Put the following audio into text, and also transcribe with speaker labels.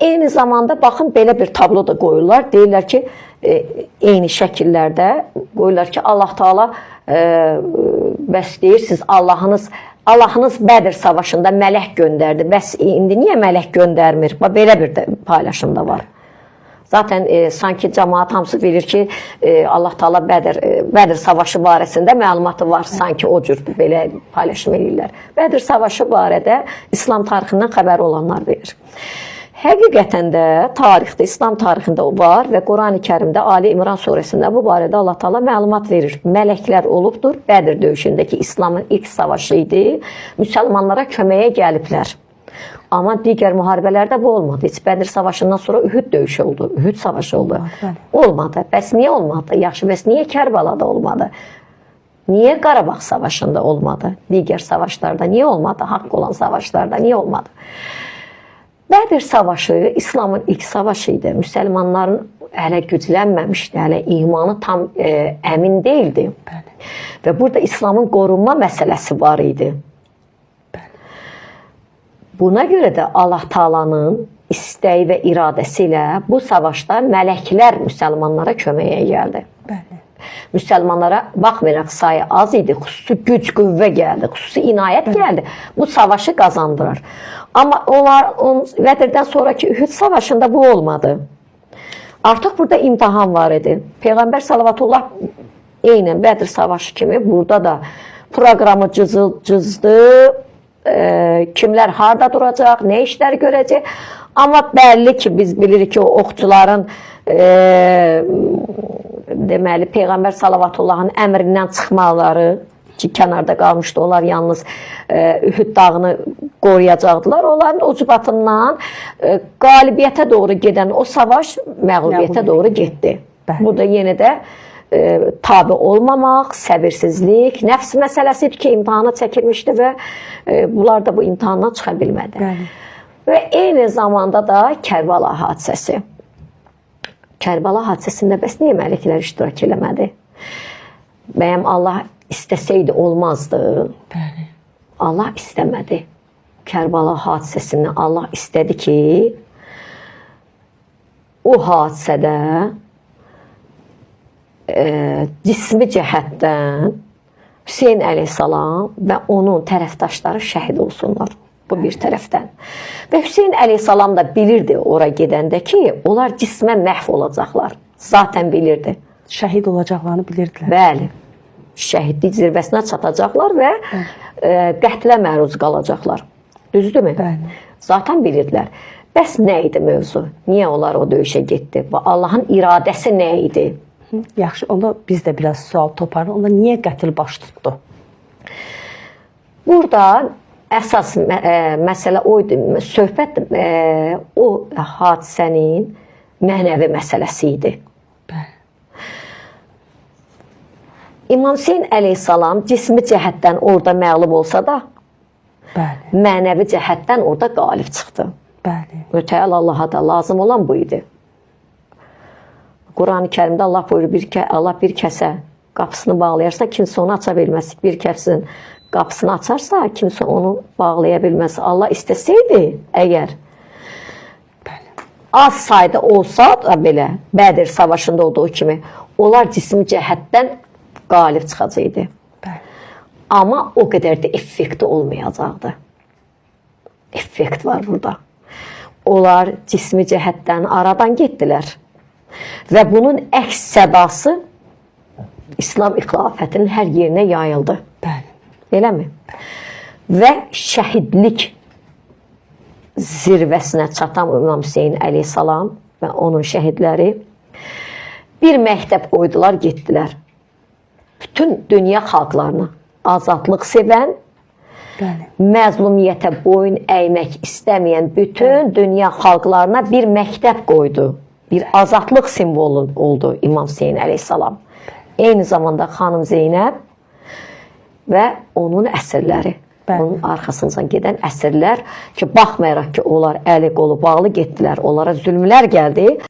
Speaker 1: eyni zamanda baxın belə bir tablo da qoyurlar. Deyirlər ki, eyni şəkillərdə qoyurlar ki, Allah Taala bəs deyirsiniz Allahınız Bədir savaşında mələk göndərdi. Bəs indi niyə mələk göndərmir? Bax belə bir də paylaşım da var. Zaten sanki cəmaət hamısı bilir ki, Allah Taala Bədir savaşı barəsində məlumatı var, sanki o cür belə paylaşım eləyirlər. Bədir savaşı barədə İslam tarixindən xəbəri olanlar bilir. Həqiqətən də tarixdə, İslam tarixində o var və Qurani-Kərimdə Ali İmran surəsində bu barədə Allah Taala məlumat verir. Mələklər olubdur. Bədir döyüşündəki İslamın ilk savaşı idi. Müsəlmanlara köməyə gəliblər. Amma digər müharibələrdə bu olmadı. Heç Bədir savaşından sonra Ühüd döyüşü oldu. Ühüd savaşı oldu.
Speaker 2: Bəli.
Speaker 1: Olmadı. Bəs niyə olmadı? Yaxşı, bəs niyə Kərbəlada olmadı? Niyə Qarabağ savaşında olmadı? Digər savaşlarda niyə olmadı? Haqq olan savaşlarda niyə olmadı? Bədir savaşı İslamın ilk savaşı idi. Müsəlmanların hələ güclənməmişdi, hələ imanı tam əmin deyildi.
Speaker 2: Bəli.
Speaker 1: Və burada İslamın qorunma məsələsi var idi. Buna görə də Allah Taala'nın istəyi və iradəsi ilə bu savaşda mələklər müsəlmanlara köməyə gəldi.
Speaker 2: Bəli.
Speaker 1: Müsəlmanlara baxmayaraq sayı az idi, xüsusi güc, qüvvə gəldi, xüsusi inayət gəldi. Bu savaşı qazandırar. Amma onlar Bədirdən sonraki Ühüd savaşında bu olmadı. Artıq burada imtahan var idi. Peyğəmbər salavatullah eynən Bədir savaşı kimi burada da proqramı cızdı. Kimlər harda duracaq, nə işlər görəcək. Amma bəlli ki, biz bilirik ki, o oxçuların deməli Peyğəmbər salavatullahın əmrindən çıxmaları ki, kənarda qalmışdı. Onlar yalnız Ühüd dağını qoruyacaqdılar. Onların ucbatından qalibiyyətə doğru gedən o savaş məğlubiyyətə doğru getdi.
Speaker 2: Bəli.
Speaker 1: Burada yenə də tabi olmamaq, səbirsizlik, nəfs məsələsidir ki, imtahana çəkilmişdi və bunlar da bu imtahandan çıxa bilmədi.
Speaker 2: Bəli.
Speaker 1: Və eyni zamanda da Kərbəla hadisəsi. Kərbəla hadisəsində bəs niyə mələklər iştirak eləmədi? Bəyəm Allah istəsəydi olmazdı.
Speaker 2: Bəli.
Speaker 1: Allah istəmədi. Kərbəla hadisəsini Allah istədi ki, o hadisədə cismi cəhətdən Hüseyn əleyhissalam və onun tərəfdaşları şəhid olsunlar. Bu bir tərəfdən. Və Hüseyn əleyhissalam da bilirdi ora gedəndə ki, onlar cismən məhv olacaqlar. Zaten bilirdi.
Speaker 2: Şəhid olacaqlarını bilirdilər.
Speaker 1: Bəli. Şəhidlik zirvəsinə çatacaqlar və qətlə məruz qalacaqlar. Düzdürmü?
Speaker 2: Bəli.
Speaker 1: Zaten bilirdilər. Bəs nə idi mövzu? Niyə onlar o döyüşə getdi? Və Allahın iradəsi nə idi?
Speaker 2: Yaxşı, onda biz də biraz sual toparlayaq. Onda niyə qətl baş tutdu?
Speaker 1: Burada əsas məsələ o idi. Söhbət o hadisənin mənəvi məsələsi idi.
Speaker 2: Bəli.
Speaker 1: İmam Hüseyn əleyhissalam cismi cəhətdən orada məğlub olsa da,
Speaker 2: Bəli.
Speaker 1: mənəvi cəhətdən orada qalib çıxdı.
Speaker 2: Bəli.
Speaker 1: Mütəal Allaha da lazım olan bu idi. Qurani Kərimdə Allah buyurur, Allah bir kəsə qapısını bağlayarsa, kimsə onu aça bilməz. Bir kəsin qapısını açarsa, kimsə onu bağlaya bilməz. Allah istəsəydi, əgər
Speaker 2: Bəli.
Speaker 1: az sayda olsa da belə, Bədir savaşında olduğu kimi, onlar cismi cəhətdən qalib çıxacaqdı.
Speaker 2: Bəli.
Speaker 1: Amma o qədər də effekti olmayacaqdı. Effekt var burada. Onlar cismi cəhətdən aradan getdilər. Və bunun əks sədası İslam xilafətinin hər yerinə yayıldı.
Speaker 2: Bəli.
Speaker 1: Eləmi? Və şəhidlik zirvəsinə çatan İmam Hüseyn əleyhissalam və onun şəhidləri bir məktəb qoydular, getdilər. Bütün dünya xalqlarına azadlıq sevən,
Speaker 2: Bəli.
Speaker 1: məzlumiyyətə boyun əymək istəməyən bütün dünya xalqlarına bir məktəb qoydu. Bir azadlıq simvolu oldu İmam Hüseyn əleyhissalam. Eyni zamanda xanım Zeynəb və onun əsirləri.
Speaker 2: Bəli.
Speaker 1: Onun arxasınca gedən əsirlər ki, baxmayaraq ki, onlar əli qolu bağlı getdilər, onlara zülmlər gəldi.